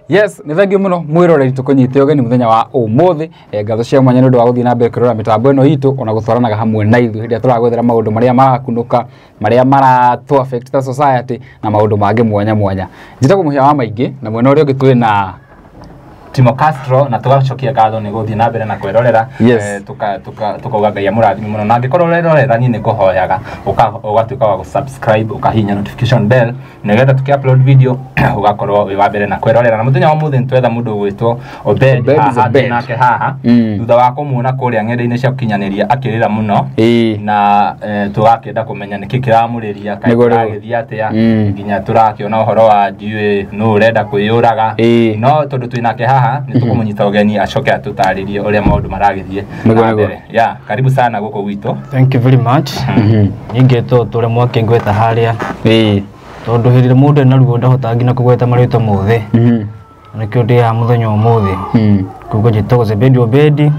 Yes, nĩ thengiũ mũno mwĩroreri tũkũnyite ũgeni mũthenya wa ũmũthĩ. Ngatho cia mwanya nĩ ũndũ wa gũthiĩ na mbere kũrora mĩtambo ĩno itũ ona gũtwaranaga hamwe na ithuĩ hĩndĩ ĩrĩa tũragwethera maũndũ marĩa marakunũka, marĩa maratũ affect ta society na maũndũ mangĩ mwanya mwanya. Njĩtagwo Mũhĩa wa Maingĩ na mwena ũrĩa ũngĩ twĩ na Timo Castro na tugacokia ngatho nĩ gũthiĩ na mbere na kwĩrorera. Yes. Tukauga Ngai amũrathime mũno, na angĩkorwo ũrerorera niĩ nĩ ngũhoyaga ũgatuĩka wa gũ-subscribe, ũkahihinya notification bell nĩgetha tũkĩ-upload video ũgakorwo wĩ wa mbere na kwĩrorera. Na mũthenya wa ũmũthĩ nĩtwetha mũndũ ũgwĩtwo Obed. Obed haha Zebed. twĩ nake haha thutha wa kũmuona kũrĩa ng'enda-inĩ cia gũkinyanĩria akĩrĩra mũno na tũgakĩenda kũmenya nĩkĩ kĩramũrĩria, kaĩ Nĩguo, nĩguo. kũragĩthiĩ atĩa, nginya tũrakĩona ũhoro wa ndiũĩ nũ ũrenda kwĩyũraga. No tondũ twĩ nake haha nĩ tũkũmũnyita ũgeni acoke atũtarĩrie ũrĩa maũndũ maragĩthiĩ Nĩguo, na nĩguo. mbere. Yeah, karibu sana gũkũ gwitũ. Thank you very much. Niĩ ngetwo tũrĩa mwake ngweta harĩa tondũ hĩndĩ ĩrĩa mũndũ ena ruo ndahotaga nginya kũgweta marĩtwa mothe. Na nĩkĩo ndĩ haha mũthenya wa ũmũthĩ. Koguo njĩtagwo Zebedi Obedi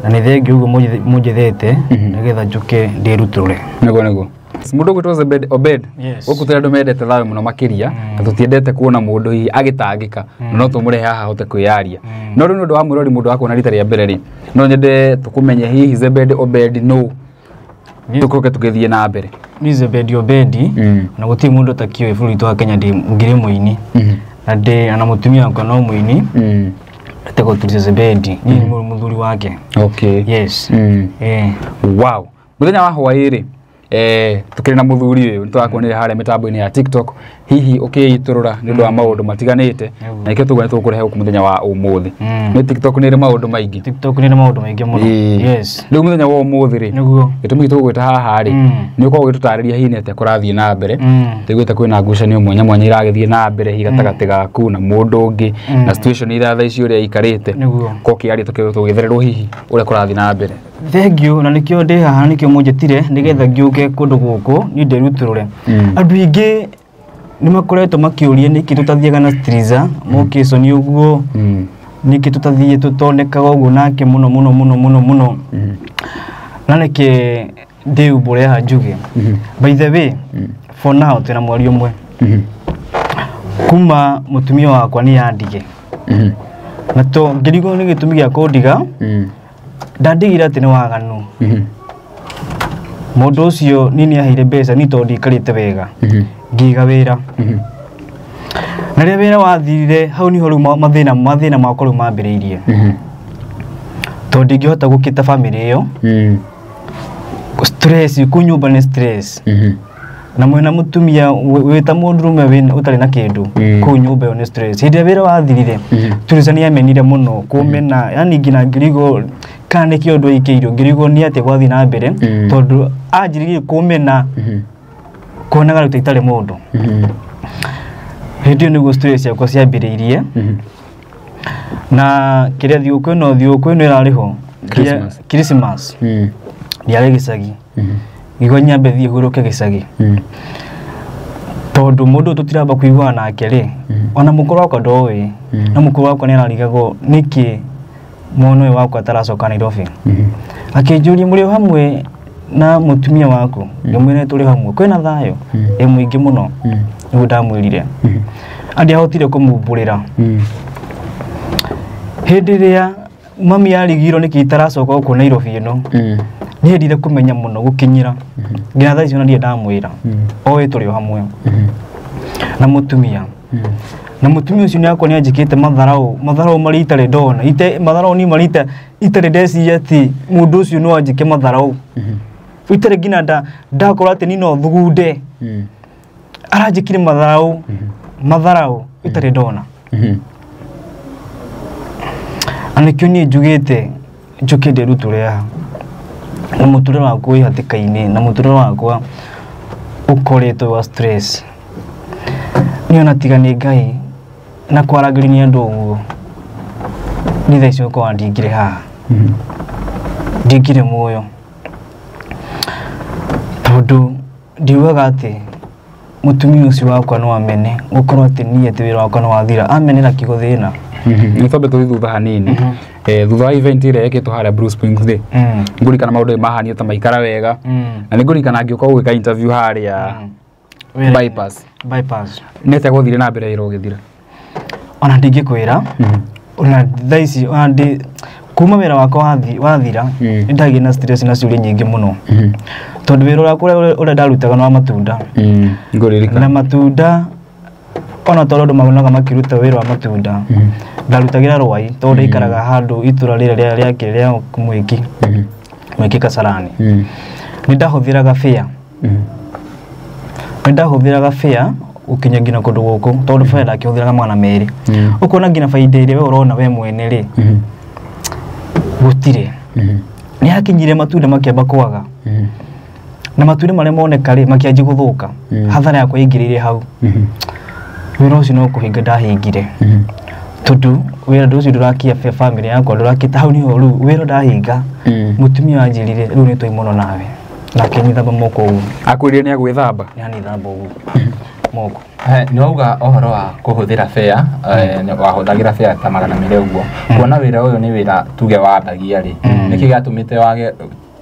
na nĩ thengiũ ũguo mũnjĩthĩte nĩgetha njũke ndĩrutũrũre. Nĩguo nĩguo. Mũndũ ũgwĩtwo Zebed Obed, Yes. gũkũ tũrĩ andũ mendete thayũ mũno makĩria na tũtiendete kuona mũndũ hihi agĩtangĩka, na no tũmũrehe haha ahote kwĩyaria. No rĩu nĩ ũndũ wa mwĩrori mũndũ wakuona rita rĩa mbere rĩ, no nyende tũkũmenye hihi Zebed Obed nũ, tũcoke tũgĩthiĩ na mbere. Niĩ Zebedi Obedi na gũtirĩ mũndũ ũtakĩũĩ bũrũri witũ wa Kenya ndĩ ngĩrĩ mũini na ndĩ na mũtumia wakwa no mũini etagwo Tulisa Zebedi. Niĩ nĩ mũthuri wake. Okay. Yes. Wow. Mũthenya wa hwaĩ rĩ, tukĩrĩ na mũthuri ũyũ nĩtũrakuonire harĩa mĩtambo-inĩ ya TikTok hihi ũkĩitũrũra nĩ ũndũ wa maũndũ matiganĩte, na nĩkĩo tũguo nĩtũkũrehe gũkũ mũthenya wa ũmũthĩ. Nĩ TikTok nĩ ĩrĩ maũndũ maingĩ. TikTok nĩ ĩrĩ maũndũ maingĩ mũno. Yes. Rĩu mũthenya wa ũmũthĩ rĩ, Nĩguo. gĩtũmi gitũ gũgwĩta haha rĩ, nĩ ũkorwo ũgĩtũtarĩria hihi nĩ atĩa kũrathiĩ na mbere. Tũiguĩte kwĩna ngucanio mwanya mwanya iragĩthiĩ na mbere hihi gatagatĩ gaku na mũndũ ũngĩ na situation ira thaa ici ũrĩa ikarĩte. Nĩguo. Ko kĩaria tũgĩthererwo hihi ũrĩa kũrathiĩ na mbere. Thengiũ, na nĩkĩo ndĩ haha, nĩkĩo mũnjĩtire nĩgetha ngĩũke kũndũ gũkũ niĩ ndĩrutũrũre. Andũ aingĩ nĩ makoretwo makĩũria nĩkĩ tũtathiaga na Triza Mokĩconi ũguo, nĩkĩ tũtathiĩ tũtonekaga ũguo nake mũno mũno mũno mũno mũno, na nĩkĩ ndĩumbũre haha njuge. By the way, for now twĩna mweri ũmwe kuma mũtumia wakwa nĩ andige, na to ngĩrigwo nĩ gĩtũmi gĩa kũndiga. Ndandigire atĩ nĩ waganu. Mũndũ ũcio niĩ nĩ aheire mbeca niĩ tondũ ndiikarĩte wega, ngĩiga wĩra, na rĩrĩa wĩra wathirire hau niho rĩu mathĩna makwa rĩu mambĩrĩirie, tondũ ndingĩhota gũkĩta bamĩrĩ ĩyo. Stress kũ nyũmba nĩ stress, na mwĩna mũtumia wĩ ta mũndũrũme ũtarĩ na kĩndũ kũu nyũmba ĩyo nĩ stress. Hĩndĩ ĩrĩa wĩra wathirire, Teresa nĩ amenire mũno kũmena, yani nginya ngĩrigwo kana nĩkĩo ũndũ aikĩirwo, ngĩrigwo nĩ atĩa gwathiĩ na mbere, tondũ anjĩrĩirie kũmena kuonaga rĩu ta itarĩ mũndũ. Hĩndĩ ĩyo nĩguo stress ciakwa ciambĩrĩirie. Na kĩrĩa thigũkũ ĩno ĩrarĩ ho. Christmas. Christmas ndiarĩ gĩcagi, ngiuga nyambe thiĩ hurũke gĩcagi, tondũ mũndũ ũyũ tũtiramba kũiguana nake rĩ, ona mũkũrũ wakwa ndoĩ, na mũkũrũ wakwa nĩ ararigagwo nĩkĩ mwana ũyũ wakwa ataracoka Nairobi. Akĩnjũria, mũrĩ o hamwe na mũtumia waku? Ngĩmwĩra tũrĩ hamwe, kwĩna thayũ ĩ mũingĩ mũno. Nĩguo ndamwĩrire andiahotire kũmumbũrĩra. Hĩndĩ ĩrĩa mami arigirwo nĩkĩ itaracoka gũkũ Nairobi ĩno, nĩ endire kũmenya mũno gũkinyĩra nginya thaa icio, na ndirĩ ndamwĩra, oĩ tũrĩ o hamwe na mũtumia. Na mũtumia ũcio nĩ akwa nĩ anjĩkĩte matharau, matharau marĩa itarĩ ndona ite matharau ni marĩa itarĩ ndeciria atĩ mũndũ ũcio no anjĩke matharau, itarĩ nginya ndakorwo atĩ niĩ no thugunde. Aranjĩkire matharau, matharau itarĩ ndona, na nĩkĩo niĩ njugĩte njũke ndĩrutũre haha, na mũtũrĩre wakwa wĩ hatĩka-inĩ, na mũtũrĩre wakwa ũkoretwo wa stress. Niĩ ona tiga nĩ Ngai na kwarangĩrio nĩ andũ ũguo, niĩ thaa ici ũkorwa ndingĩrĩ haha, ndingĩrĩ muoyo, tondũ ndiugaga atĩ mũtumia ũcio wakwa no amene gũkorwo atĩ niĩ atĩ wĩra wakwa nĩ wathira, amenera kiugo thĩna. Nĩ twambe tũthiĩ thutha hanini. Thutha wa event ĩrĩa yekĩtwo harĩa Blue Springs rĩ, ngũririkana maũndũ nĩ mahanire ta maikara wega, na nĩ ngũririkana ngĩũka gũgĩka interview harĩa Wĩra-inĩ. Bypass. Bypass. Nĩ atĩa gwathire na mbere wĩra ũgĩthira? Ona ndingĩkwĩra ona thaa ici ona ndĩ kuma wĩra wakwa wathira nĩndagĩire na stress na ciũria nyingĩ mũno tondũ wĩra ũrĩa ũrĩa ndarutaga nĩ wa matunda ngũririkana na matunda ona tondũ andũ maunaga makĩruta wĩra wa matunda ndarutagĩra Rwai tondũ ndaikaraga handũ itũra rĩrĩa rĩa rĩa Mwĩki Mwĩki Kasarani nĩ ndahũthĩraga fare nĩ ndahũthĩraga fare gũkinya nginya kũndũ gũkũ tondũ fare ndakĩhũthĩraga 200 ũkona nginya baida ĩrĩa we ũrona we mwene rĩ gũtirĩ nĩ hakinyire matunda makĩamba kwaga na matunda marĩa moneka rĩ makĩanjia gũthũka hathara yakwa yaingĩrĩire hau wĩra ũcio no kũhinga ndahingire tondũ wĩra ũcio ndũrakia family yakwa ndũrakĩta hau nĩho rĩu wĩra ndahinga mũtumia wanjĩrire rĩu nĩ twaimũno nawe na akĩnyithamba moko ũguo akwĩrire nĩ agwĩthamba nĩ anithamba ũguo moko nĩ wauga ũhoro wa kũhũthĩra fare wahũthagĩra fare ta 200 ũguo kuona wĩra ũyũ nĩ wĩra tuge wambagia rĩ nĩkĩ gĩatũmĩte wage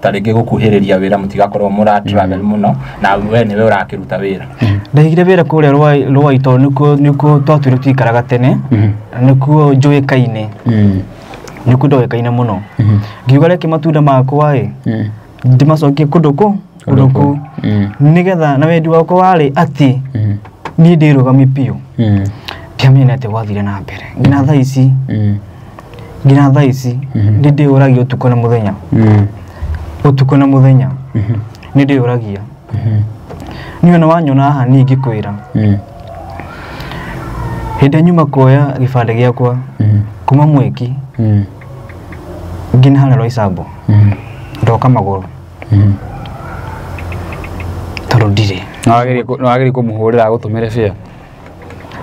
ta rĩngĩ gũkuhĩrĩria wĩra mũtigakorwo mũra travel mũno na we nĩwe ũrakĩruta wĩra ndaigire wĩra kũrĩa Rwai tondũ nĩkuo twatũire tũikaraga tene nĩkuo njũĩkaine nĩkuo ndoĩkaine mũno ngiuga reke matunda makwa ĩ ndĩmacokie kũndũ kũ kũndũ kũ nĩgetha na wendi wakwa warĩ atĩ niĩ ndĩrũgamie biũ ndiamenye atĩ gwathire na mbere nginya thaa ici nginya thaa ici nĩ ndĩũragia ũtukũ na mũthenya ũtukũ na mũthenya nĩ ndĩũragia niĩ ona wanyona haha niĩ ngĩkwĩra hĩndĩ nyuma kuoya gĩbandĩ gĩakwa kuma Mwĩki nginya harĩa Roysambu ndoka magũrũ tondũ ndirĩ nĩ wagĩrĩire kũmũhũrĩra agũtũmĩre fare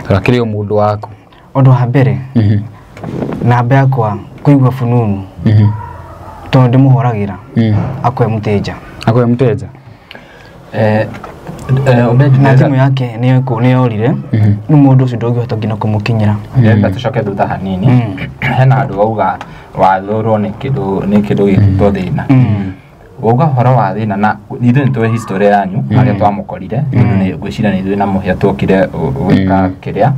tondũ akĩrĩ o mũndũ waku ũndũ wa mbere namba yakwa kũigua fununu tondũ ndĩmũhũragĩra akoe mũteja akoe mũteja na thimũ yake nĩ yorire rĩu mũndũ ũcio ndũngĩhota nginya kũmũkinyĩra ndĩrenda tũcoke thutha hanini hena handũ wauga wathũrwo nĩ kĩndũ gĩgwĩtwo thĩna wauga ũhoro wa thĩna na ithuĩ nĩ tũĩ history yanyu harĩa twamũkorire tondũ nĩ ngwĩciria nĩ ithuĩ na Mũhĩa tuokire gwĩka kĩrĩa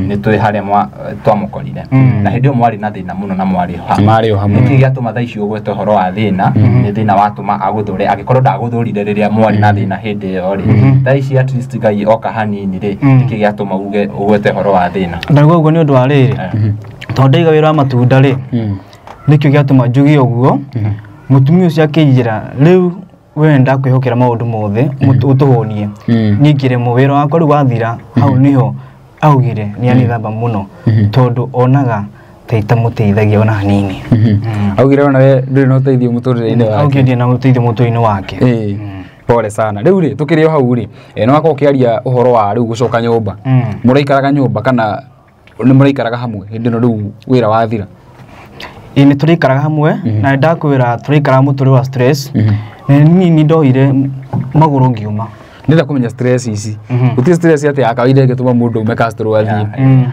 nĩ tũĩ harĩa twamũkorire na hĩndĩ ĩyo mwarĩ na thĩna mũno na mwarĩ o hamwe nĩkĩ gĩatũma thaa ici ũgwete ũhoro wa thĩna nĩ thĩna watũma agũthũre angĩkorwo ndagũthũrire rĩrĩa mwarĩ na thĩna hĩndĩ ĩyo rĩ thaa ici at least Ngai oka hanini rĩ nĩkĩ gĩatũma uge ũgwete ũhoro wa thĩna ndauga ũguo nĩ ũndũ wa rĩrĩ tondũ ndaiga wĩra wa matunda rĩ nĩkĩo gĩatũma njuge ũguo mũtumia ũcio akĩnjĩra rĩu we ndakwĩhokera maũndũ mothe ũtũhũnie niĩ ngĩremwo wĩra wakwa rĩu wathira hau nĩho augire nĩ anithamba mũno tondũ onaga ta itamũteithagia ona hanini augire ona we ndũrĩ na ũteithio mũtũrĩre-inĩ wake augire ndirĩ na ũteithio mũtũrĩre-inĩ wake pole sana rĩu rĩ tũkĩrĩ o hau rĩ nĩ wakorwo ũkĩaria ũhoro wa rĩu gũcoka nyũmba mũraikaraga nyũmba kana nĩ mũraikaraga hamwe hĩndĩ ĩno rĩu wĩra wathira ĩ nĩ tũraikaraga hamwe na ndakwĩra tũraikaraga mũtũrĩre wa stress na niĩ nĩ ndoire magũrũ ngiuma ndĩrenda kũmenya stress ici gũtirĩ stress atĩ ya kawaida ĩngĩtũma mũndũ ume Castro athiĩ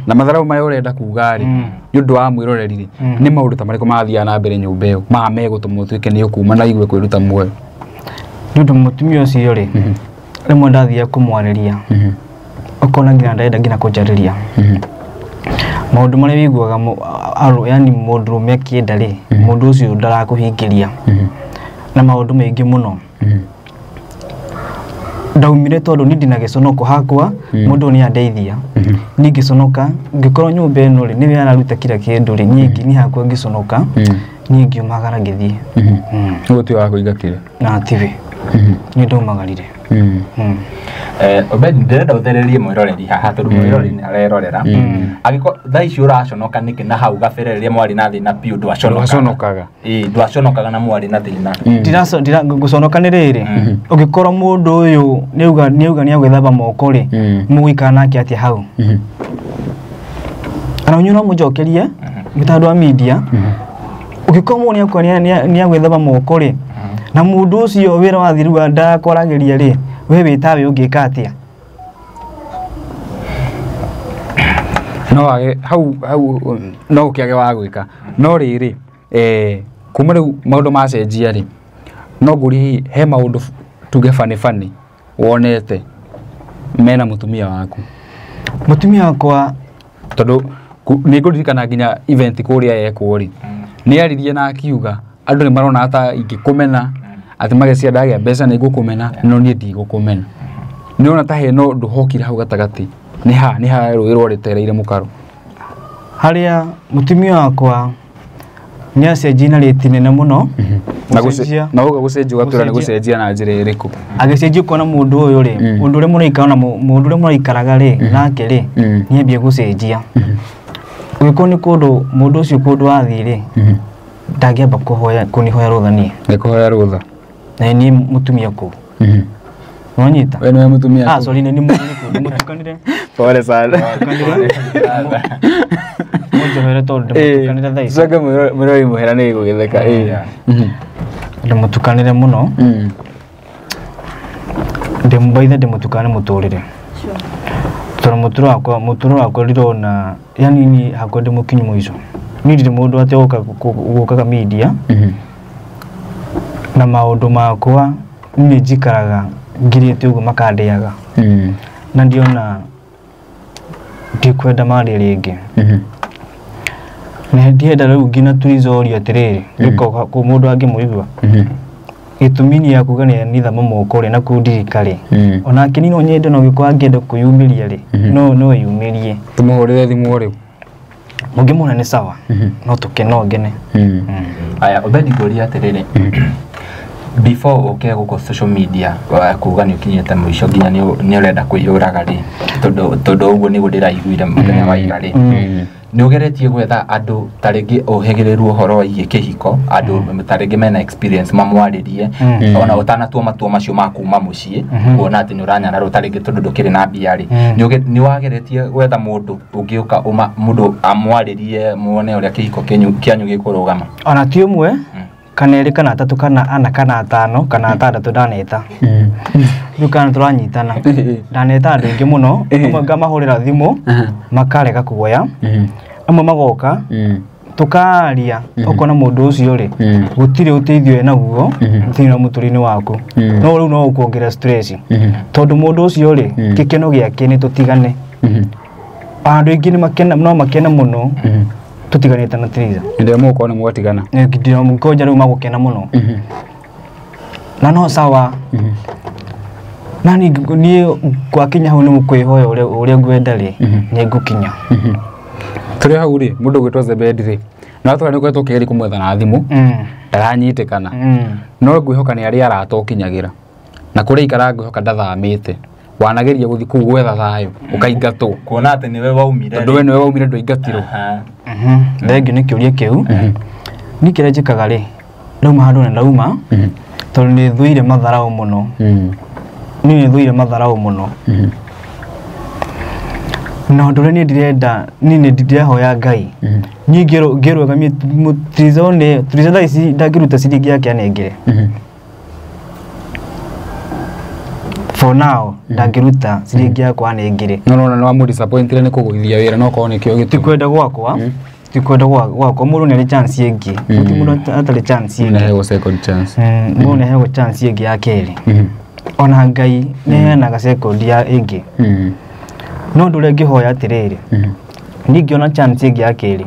na matharau maya ũrenda kuga rĩ nĩ ũndũ wa mwĩroreri rĩ nĩ maũndũ ta marĩkũ marathiaga na mbere nyũmba ĩyo maya megũtũma ũtuĩke nĩ ũkuma na igue kwĩruta muoyo nĩ ũndũ mũtumia ũcio rĩ rĩmwe ndathiaga kũmwarĩria ũkona nginya ndarenda nginya kũnjarĩria maũndũ marĩa wĩiguaga yani mũndũrũme akĩenda rĩ mũndũ ũcio ndarakũhingĩria na maũndũ maingĩ mũno ndaumire tondũ niĩ ndĩna gĩconoko hakwa mũndũ nĩ andeithia niĩ ngĩconoka ngĩkorwo nyũmba ĩno rĩ nĩwe araruta kila kĩndũ rĩ niĩ niĩ hakwa ngĩconoka niĩ ngiumagara ngĩthiĩ ũguo tiwe wakũingatire na tiwe niĩ ndaumagarire Obedi ndĩrenda ũthererie mwĩroreri haha tondũ mwĩroreri nĩ arerorera angĩkorwo thaa ici ũraconoka nĩkĩ na hau gabere rĩrĩa mwarĩ na thĩna biũ ndwaconokaga ĩĩ ndwaconokaga na mwarĩ na thĩna ngũconoka nĩ rĩrĩ ũngĩkorwo mũndũ ũyũ nĩauga nĩ agwĩthamba moko rĩ mũgũikara nake atĩa hau kana inyuĩ no mũnjokerie mwĩ ta andũ a media ũngĩkorwo mũndũ nĩakuona nĩ agwĩthamba moko rĩ na mũndũ ũcio wĩra wathiru ndakwaragĩria rĩ we wĩ tawe ũngĩka atĩa no wage hau hau no ũkĩage wa gwĩka no rĩrĩ kuma rĩu maũndũ macenjia rĩ no ngũrie hihi he maũndũ tuge bani bani wonete mena mũtumia waku mũtumia wakwa tondũ Nĩ ngũririkana nginya event kũrĩa yekwo rĩ, nĩ aririe na akiuga andũ nĩ marona ta ingĩkũmena atĩ magecia ndagĩa mbeca nĩ ngũkũmena, no niĩ ndigũkũmena. Nĩ ũrona ta hena ũndũ hokire hau gatagatĩ, nĩ ha rũĩ rwarĩtereire mũkaro? Harĩa mũtumia wakwa nĩ acenjia na rĩti nene mũno. Na Gũcenjia. Na uga gũcenjia ũgatwĩra nĩ Gũcenjia. gũcenjia na njĩra ĩrĩkũ? Agĩcenjia ũkona mũndũ ũyũ rĩ, mũndũ ũrĩa mũraikara na mũndũ ũrĩa mũraikaraga rĩ nake rĩ, nĩambia gũcenjia. Ũngĩkorwo nĩ kũndũ mũndũ ũcio kũndũ athiĩ rĩ, ndangĩamba kũhoya kũnihoya rũtha niĩ. Nĩ kũhoya rũtha. Na niĩ mũtumia kũu. Nĩwanyita? We nĩwe mũtumia Ah, kũu? sorry, nĩ mũthuri kũu, ndĩmũtukanire. Pole sana. Mũnjohere tondũ ndĩmũtukanire thaa ici. Coke mwĩrori mũhera nĩ gũgĩtheka. Ndĩmũtukanire mũno. Ndĩmũbaithe ndĩmũtukane mũtũrĩre. Tondũ mũtũrĩre wakwa ndĩrona, yani niĩ hakwa ndĩ mũkinyu mũico. Niĩ ndirĩ mũndũ atĩ gũkaga media na maũndũ makwa niĩ njikaraga ngirĩte ũguo makandĩaga. Na ndiona ndikwenda marĩ rĩngĩ. Na ndienda rĩu nginya turizorio atĩrĩrĩ, gĩko kũ mũndũ angĩmũigua. Gĩtũmi nĩ ya kuga nĩ nithama moko rĩ na kũndirika rĩ. Onake niĩ no nyende no gĩkorwo angĩenda kwĩyumĩria rĩ, no eyumĩrie. Tũmũhũrĩre thimũ o rĩu. Mũngĩmuona nĩ sawa, no tũke no ngene. Aya, Obedi, ngũria atĩrĩrĩ, before ũke gũkũ social media kuga nĩ ũkinyĩte mũico nginya nĩ ũrenda kwĩyũraga rĩ, tondũ ũguo nĩguo ndĩraiguire mũthenya wa ira rĩ, nĩ ũgeretie gwetha andũ ta rĩngĩ ũhĩgĩrĩru ũhoro wĩgiĩ kĩhiko, andũ ta rĩngĩ mena experience mamwarĩrie, ona ũtanatua matua macio ma kuma mũciĩ, kuona atĩ nĩ ũranyararwo ta rĩngĩ tondũ ndũkĩrĩ na mbia rĩ, nĩ wageretie gwetha mũndũ ũngĩũka mũndũ amwarĩrie muone ũrĩa kĩhiko kĩanyu gĩkũrũgama? Ona ti ũmwe kana erĩ kana atatũ kana ana kana atano kana atandatũ ndaneta. Rĩu kana tũranyitana. Ndaneta andũ aingĩ mũno, amwe ngamahũrĩra thimũ makarega kuoya, amwe magoka tukaria, ũkona mũndũ ũcio rĩ, gũtirĩ ũteithio enaguo thĩinĩ wa mũtũrĩre waku, no rĩu no ũkuongerera stress, tondũ mũndũ ũcio rĩ, gĩkeno gĩake nĩ tũtigane. Andũ aingĩ nĩ makena, no makena mũno tũtiganĩte na Triza. Hĩndĩ ĩrĩa mũgũkorwo nĩ mwatigana. Ngonja rĩu magũkena mũno na no sawa. Na niĩ gwakinya hau nĩ kwĩhoya ũrĩa ngwenda rĩ, nĩ ngũkinya. Tũrĩ hau rĩ, mũndũ ũgwĩtwo Zebedi rĩ, na watwara nĩ ũkoretwo ũkĩgeria kũmwetha na thimũ, ndaranyitĩkana, no ngwĩhoka nĩ arĩa arata ũkinyagĩra na kũrĩa ikara, ngwĩhoka ndathamĩte. Wanageria gũthiĩ kũu gwetha thayũ ũkaingatwo? Kuona atĩ nĩwe waumire. Tondũ we nĩwe waumire, ndwaingatirwo. Aha. Thengiũ nĩ kĩũria kĩu. Niĩ kĩrĩa njĩkaga rĩ, ndauma handũ na ndauma, tondũ nĩ thũire matharaũ mũno. Niĩ nĩ thũire matharaũ mũno, na ũndũ ũrĩa niĩ ndĩrenda, niĩ nĩ ndĩrahoya Ngai niĩ ngĩrũgamie Triza nĩ Triza thaa ici ndangĩruta ciringi yake anengere. For now ndangĩruta ciringi yakwa anengere. No nona nĩ wamũ-disappointire nĩ kũgũithia wĩra, no korwo nĩkĩo Ti gĩtũmi. kwenda gwakwa, ti kwenda gwakwa. Mũndũ nĩ arĩ chance ĩngĩ, gũtirĩ mũndũ atarĩ chance ĩngĩ. Nĩaheagwo second chance. Mũndũ nĩ aheagwo chance ĩngĩ ya kerĩ. Ona Ngai nĩ aheanaga second ya ĩngĩ. No ũndũ ũrĩa ngĩhoya atĩrĩrĩ, niĩ ngĩona chance ĩngĩ ya kerĩ,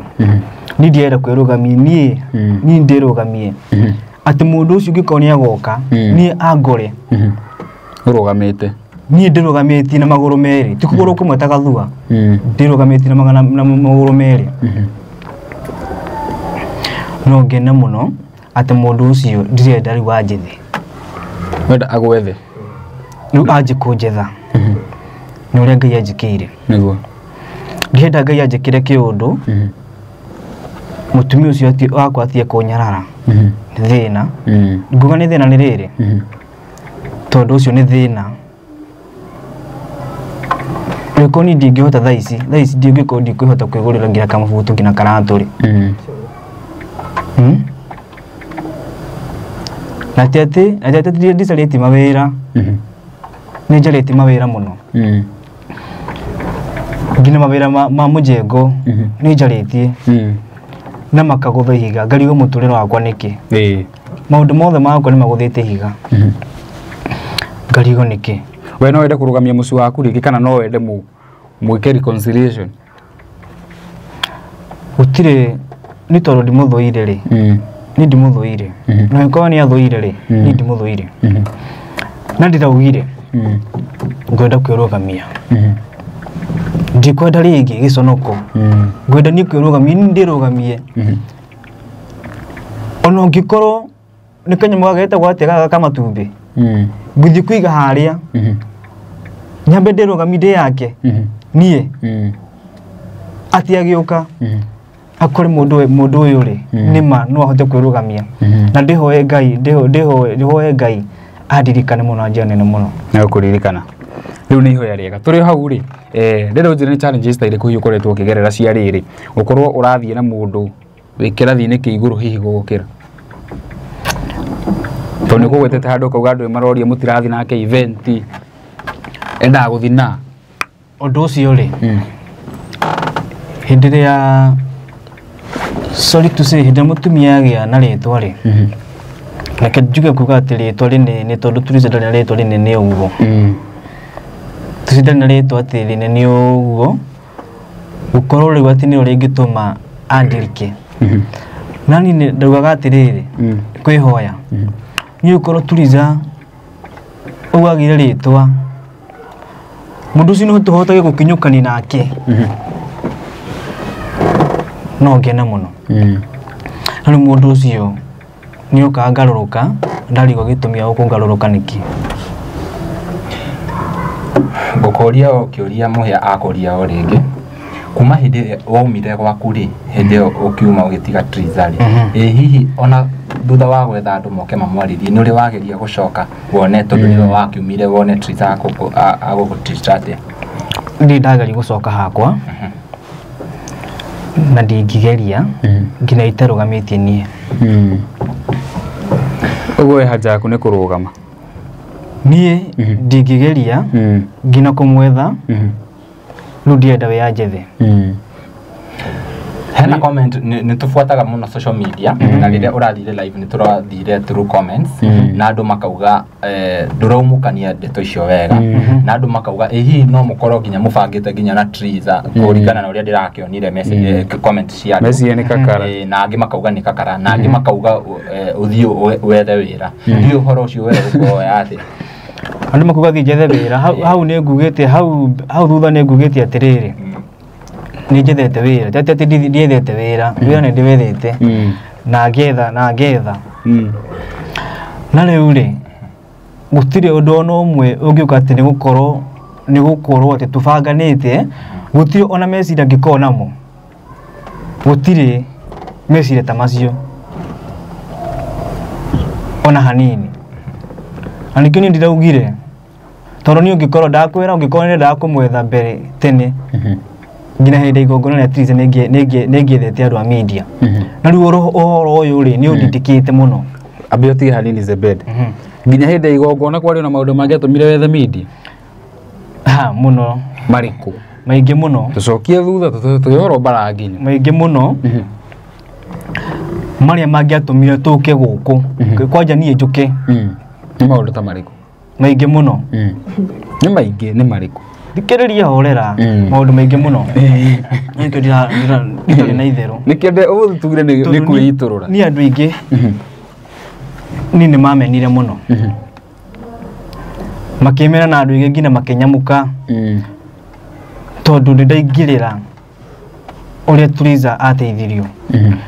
niĩ ndĩrenda kwĩrũgamia niĩ. Niĩ ndĩrũgamie atĩ mũndũ ũcio ũngĩkorwo nĩ agoka, niĩ angore Ũrũgamĩte. Niĩ ndĩrũgamĩtie na magũrũ merĩ, ti kũgũrũ kũmwe ta gathua. Ndĩrũgamĩtie na magũrũ merĩ. No ngene mũno atĩ mũndũ ũcio ndirenda rĩu anjĩthe. Wenda agwethe. Rĩu anjĩ kũnjetha nĩ ũrĩa Ngai anjĩkĩire. Nĩguo. Ndĩrenda Ngai anjĩkĩre kĩũndũ, mũtumia ũcio wakwa atige kũnyarara. Nĩ thĩna. Nguga nĩ thĩna nĩ rĩrĩ, tondũ ũcio nĩ thĩna. Rĩko niĩ ndingĩhota thaa ici ndingĩkorwo ndikũhota kwĩgũrĩra nginya kamabutu nginya karatũ rĩ. Na ti atĩ ndicarĩtie mawĩra. Nĩ njarĩtie mawĩra mũno. Nginya mawĩra ma mũjengo nĩ njarĩtie na makagũtha ihiga, ngarigwo mũtũrĩre wakwa nĩkĩ. Maũndũ mothe makwa nĩ magũthĩte ihiga, ngarigwo nĩkĩ. We no wende kũrũgamia mũciĩ waku rĩngĩ kana no wende mwĩke reconciliation? Gũtirĩ nĩ tondũ ndimũthũire rĩ. Niĩ ndimũthũire. Na angĩkorwo nĩ athũire rĩ, niĩ ndimũthũire. Na ndĩraugire ngwenda kwĩrũgamia. Ndikwenda rĩngĩ gĩconoko. Ngwenda niĩ kwĩrũgamia, niĩ ndĩrũgamie. Ona ũngĩkorwo nĩ kanyamũ gagetagwo atĩa gaka ka matumbĩ. Ngũthiĩ kũiga harĩa. Nyambe ndĩrũgamie ndĩ yake. Niĩ atĩ agĩũka akore mũndũ ũyũ rĩ nĩma no ahote kwĩrũgamia. Na ndĩhoe Ngai, ndĩhoe Ngai andirikane mũno na njĩra nene mũno. Na gũkũririkana. Rĩu nĩ ihoya rĩega. Tũrĩ hau rĩ, ndĩrenda ũnjĩre nĩ challenges ta irĩkũ hihi ũkoretwo ũkĩgerera cia rĩrĩ gũkorwo ũrathiĩ na mũndũ wĩ kĩrathi-inĩ kĩa igũrũ hihi gũgũkĩra. Tondũ nĩ ũkũgwetete handũ ũkauga andũ maroria mũtirathiĩ nake event, endaga gũthiĩ na ũndũ ũcio rĩ, hĩndĩ ĩrĩa sorry to say, hĩndĩ ĩrĩa mũtumia agĩa na rĩtwa rĩ, reke njuge kuga atĩ rĩtwa rĩnene nĩ tondũ Triza ndarĩ na rĩtwa rĩnene ũguo. Triza ndarĩ na rĩtwa atĩ rĩnene ũguo, gũkorwo rĩu atĩ nĩrĩo rĩngĩtũma andirike. Na niĩ ndaugaga atĩrĩrĩ, kwĩhoya. Niĩ ũkorwo Triza ũguo agĩire rĩtwa, mũndũ ũcio no tũhotage gũkinyũkania nake. No ngene mũno. Na rĩu mũndũ ũcio nĩ okaga ngarũrũka, ndarigwo gĩtũmi gĩa kũngarũrũka nĩkĩ. Ngũkũria o kĩũria Mũhĩa akũria o rĩngĩ. Kuma hĩndĩ ĩrĩa waumire gwaku rĩ, hĩndĩ ĩyo ũkiuma ũgĩtiga Triza rĩ, ĩ hihi ona thutha wa gwetha andũ moke mamwarĩrie nĩ ũrĩ wageria gũcoka wone tondũ nĩwe wakiumire wone Triza agũgũtreat atĩa? Ndirĩ ndageria gũcoka hakwa na ndingĩgeria nginya itarũgamĩtie niĩ. Ũguo we haja yaku nĩ kũrũgama? Niĩ ndingĩgeria nginya kũmwetha, rĩu ndirenda wĩ anjethe. Hena comment nĩ tũbuataga mũno social media na rĩrĩa ũrathire live nĩ tũrathire through comments na andũ makauga ndũraumũkania ndeto icio wega na andũ makauga ĩ hihi no mũkorwo nginya mũbangĩte nginya na Triza kũringana na ũrĩa ndĩrakĩonire message comment cia andũ. Meciria nĩ kakara. Na angĩ makauga nĩ kakara na angĩ makauga ũthiĩ wethe wĩra. Ndiũĩ ũhoro ũcio we ũkuoya atĩa? Andũ makauga thiĩ njethe wĩra, hau nĩ ngugĩte, hau thutha nĩ ngugĩte atĩrĩrĩ, nĩ njethete wĩra, ti atĩ ndiethete wĩra, wĩra nĩ ndĩwethete na ngetha na ngetha. Na rĩu rĩ, gũtirĩ ũndũ ona ũmwe ũngĩũka atĩ nĩ gũkorwo atĩ tũbanganĩte, gũtirĩ ona meciria ngĩkorwo namo, gũtirĩ meciria ta macio ona hanini. Na nĩkĩo niĩ ndĩraugire, tondũ niĩ ũngĩkorwo ndakwĩra, ũngĩkorwo nĩndendaga kũmwetha mbere tene, nginya hĩndĩ ya igongona rĩa Triza nĩngĩethete andũ a media. Na rĩu ũhoro ũyũ rĩ, nĩ ũndindĩkĩte mũno. Ambia ũtige hanini Zebed. Nginya hĩndĩ ya igongona kwarĩ na maũndũ mangĩatũmire wethe media? Ha, mũno. Marĩkũ? Maingĩ mũno. Tũcokie thutha, tũhoro mbara nginya. Maingĩ mũno. Marĩa mangĩatũmire tũke gũkũ. Kwanja niĩ njũke. Nĩ maũndũ ta marĩkũ? Maingĩ mũno. Nĩ maingĩ, nĩ marĩkũ? Thikĩrĩria horera, maũndũ maingĩ mũno. Nĩkĩo ndirarĩ na itherũ. Nĩkĩo ũmũthĩ tugire nĩ kwĩitũrũra. Niĩ andũ aingĩ niĩ nĩ mamenire mũno. Makĩmena na andũ aingĩ nginya makĩnyamũka. Tondũ nĩ ndaingĩrĩra ũrĩa Triza ateithirio.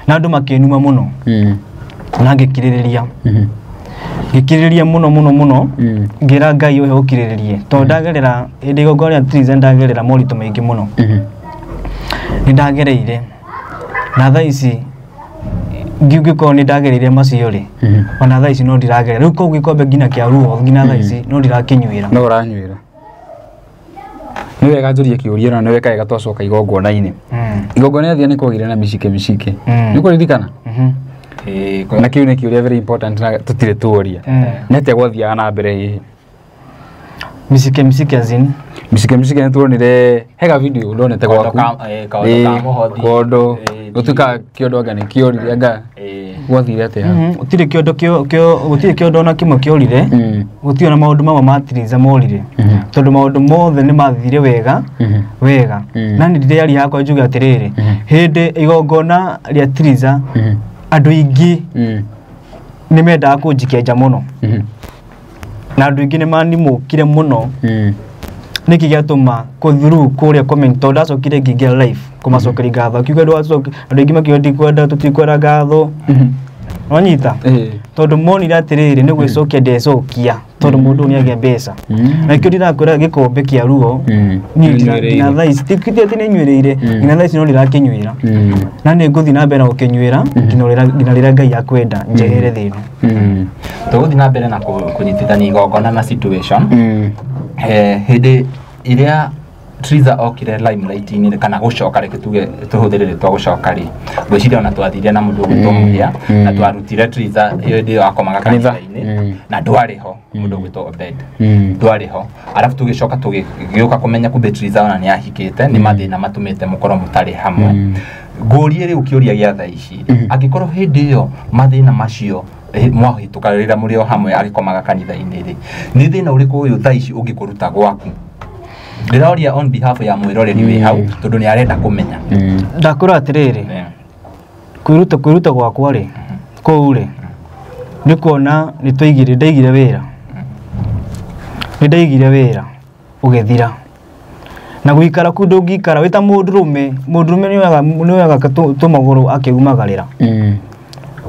Na andũ makĩnuma mũno. Na ngĩkirĩrĩria. Ngĩkirĩrĩria mũno mũno mũno. Ngĩra Ngai ũhe ũkirĩrĩrie. Tondũ ndagerera hĩndĩ igongona rĩa Triza ndagerera moritũ maingĩ mũno. Nĩ ndagereire. Na thaa ici ngĩkorwo nĩ ndagereire macio rĩ, ona thaa ici no ndĩragerera. Rĩu kũu gĩkombe nginya kĩa ruo nginya thaa ici no ndĩrakĩnyuĩra. No ũranyuĩra. Nĩ wega njũrie kĩũria na nĩ wega wega twacoka igongona-inĩ. Igongona rĩathia nĩ kwagĩire na micike micike. Nĩ ũkũririkana? Na kĩu nĩ kĩũria very important na tũtirĩ tuoria. Nĩ atĩa gwathiaga na mbere hihi? Micike micike as in Micike micike nĩ tuonire hega video ndonete gwaku. Kaũndũ ka mũhothi. Kondo gũtuĩka kĩondo anga nĩ kĩorire anga gwathire atĩa? Gũtirĩ kĩondo gũtirĩ kĩondo ona kĩmwe kĩorire. Gũtirĩ na maũndũ mamwe ma Triza morire. Tondũ maũndũ mothe nĩ mathire wega wega. Na nĩ ndĩraria hakwa njuge atĩrĩrĩ, hĩndĩ igongona rĩa Triza andũ aingĩ nĩ mendaga kũnjikia nja mũno. Na andũ aingĩ nĩ manimũkire mũno. Nĩkĩ gĩatũma kũ through kũrĩa comment, tondũ ndacokire ngĩingĩra live kũmacokeria ngatho, akiuga andũ aingĩ makiuga ndikwenda, tũtikwenda ngatho. Wanyita? Tondũ monire atĩrĩrĩ, nĩ gwĩcokia ndecokia, tondũ mũndũ nĩ agĩa mbeca. Na nĩkĩo ndĩrakwĩra gĩkombe kĩa ruo niĩ nginya thaa ici ti atĩ nĩ nyuĩrĩire, nginya thaa ici no ndĩrakĩnyuĩra. Na nĩ ngũthiĩ na mbere na gũkĩnyuĩra nginya rĩrĩa Ngai akwenda njehere thĩ ĩno. Tũgũthiĩ na mbere na kũnyitithania igongona na situation. Hĩndĩ ĩrĩa Triza okire limelight-inĩ kana gũcoka, reke tuge tũhũthĩre rĩtwa gũcoka rĩ, ngwĩciria ona twathire na mũndũ ũgwĩtwo Mũhĩa na twarutire Triza hĩndĩ ĩyo akomaga kanitha-inĩ na ndwarĩ ho mũndũ ũgwĩtwo Obed, ndwarĩ ho. Arabu tũgĩcoka tũgĩũka kũmenya kumbe Triza ona nĩ ahikĩte, nĩ mathĩna matũmĩte mũkorwo mũtarĩ hamwe. Ngũrie rĩu kĩũria gĩa thaa ici, angĩkorwo hĩndĩ ĩyo mathĩna macio mwahĩtũka rĩrĩa mũrĩ o hamwe agĩkomaga kanitha-inĩ rĩ, nĩ thĩna ũrĩkũ ũyũ thaa ici ũngĩkũruta gwaku? Ndĩroria on behalf ya mwĩroreri wĩ hau, tondũ nĩ arenda kũmenya. Ndakwĩra atĩrĩrĩ, kwĩruta gwakwa rĩ, kũu rĩ, nĩ kuona nĩ twaigire, ndaigire wĩra. Nĩ ndaigire wĩra ũgĩthira. Na gũikara kũu ndũngĩikara wĩ ta mũndũrũme, mũndũrũme nĩ oyaga tũmagũrũ akĩumagarĩra.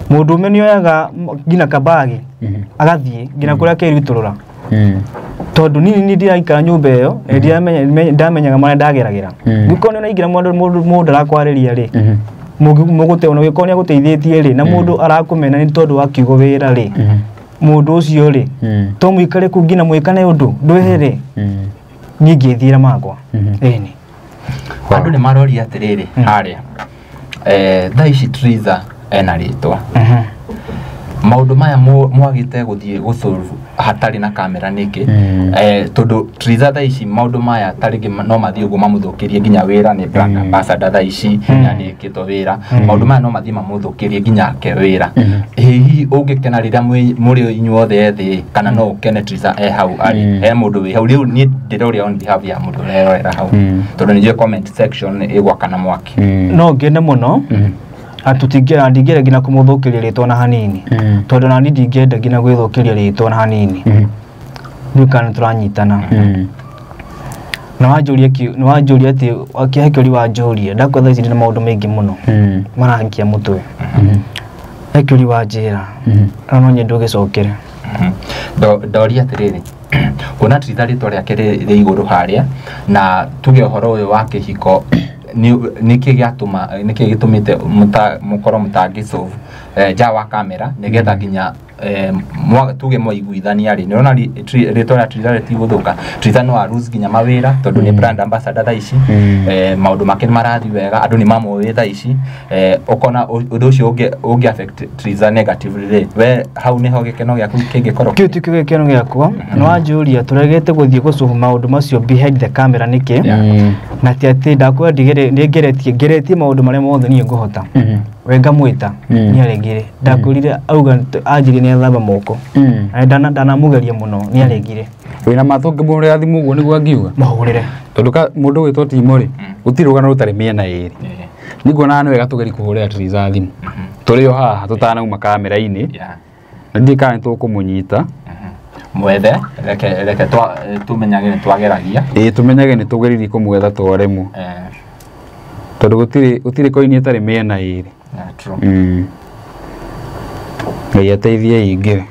Mũndũrũme nĩ oyaga nginya kabagi agathiĩ nginya kũrĩa akerutũrũra. Tondũ niĩ ndiraikara nyũmba ĩyo, ndamenyaga marĩa ndageragĩra. Ngĩkorwo nĩ ũraingĩra mũndũ arakwarĩria rĩ, mũgũte ona gĩkorwo nĩ agũteithĩtie rĩ, na mũndũ arakũmena nĩ tondũ wa kiugo wĩra rĩ, mũndũ ũcio rĩ, to mũikare kũu nginya mwĩkane ũndũ ndwehere, niĩ ngĩthiĩra makwa. Ĩni. Andũ nĩ maroria atĩrĩrĩ harĩa, thaa ici Triza ena rĩtwa. Maũndũ maya mwagĩte gũthiĩ gũsolve hatarĩ na kamera nĩkĩ? Tondũ Triza thaa ici maũndũ maya ta rĩngĩ no mathiĩ ũguo mamũthũkĩrie nginya wĩra, nĩ brand ambassador thaa ici, nĩandĩkĩtwo wĩra. Maũndũ maya no mathiĩ mamũthũkĩrie nginya ake wĩra. Hihi ũngĩkena rĩrĩa mũrĩ inyuothe ethĩ, kana no ũkene Triza e hau arĩ, he mũndũ wĩ hau? Rĩu niĩ ndĩroria on behalf ya mũndũ ũrerorera hau, tondũ nĩ njũĩ comment section ĩgwakana mwaki. No ngene mũno. Ndingĩenda nginya kũmũthũkĩria rĩtwa na hanini. Tondũ nani ndingĩenda nginya gwĩthũkĩria rĩtwa na hanini. Ndiũĩ kana nĩ tũranyitana. Na wanjũria nĩ wanjũria atĩ kĩhe kĩũria wanjũria, ndakwĩra thaa ici ndĩna maũndũ maingĩ mũno marangia mũtwe. He kĩũria wanjĩra, na no nyende ũgĩcokere. Ndoria atĩrĩrĩ, kuona Triza rĩtwa rĩake rĩ igũrũ harĩa, na tuge ũhoro ũyũ wa kĩhiko, nĩkĩ gĩatũma, nĩkĩ gĩtũmĩte mũkorwo mũtangĩ solve nja wa kamera, nĩgetha nginya tuge mwaiguithania rĩ, nĩũrona rĩtwa rĩa Triza rĩtigũthũka. Triza no a lose nginya mawĩra, tondũ nĩ brand ambassador thaa ici, maũndũ make nĩ marathiĩ wega, andũ nĩ mamũĩ thaa ici. Ũkona ũndũ ũcio ũngĩ affect Triza negatively rĩ, we hau nĩho gĩkeno gĩaku kĩngĩkorwo? Kĩu ti kĩo gĩkeno gĩakwa. Nĩ wanjũria tũregete gũthiĩ gũsolve maũndũ macio behind the camera nĩkĩ? Na ti atĩ ndakwĩra nĩ ngeretie maũndũ marĩa mothe niĩ ngũhota. We ngamwĩta nĩ aregire, ndakwĩrire auga anjirie nĩ athamba moko. Na ndanamũgeria mũno, nĩ aregire. Wĩna ma tũngĩmũhũrĩra thimũ ũguo nĩguo angiuga? Mahũrĩre. Tondũ mũndũ ũgwĩtwo Timo rĩ, gũtirĩ rũgano rũtarĩ mĩena ĩrĩ. Nĩ nguona nĩ wega tũgerie kũhũrĩra Triza thimũ tũrĩ o haha tũtanauma kamera-inĩ, na ndiũĩ kana nĩ tũkũmũnyita. Mwethe, reke tũmenyage nĩ twageragia. Ĩĩ, tũmenyage nĩ tũgeririe kũmwetha twaremwo, tondũ gũtirĩ koini ĩtarĩ mĩena ĩrĩ. Yeah, true. Ngai ateithie ingĩre.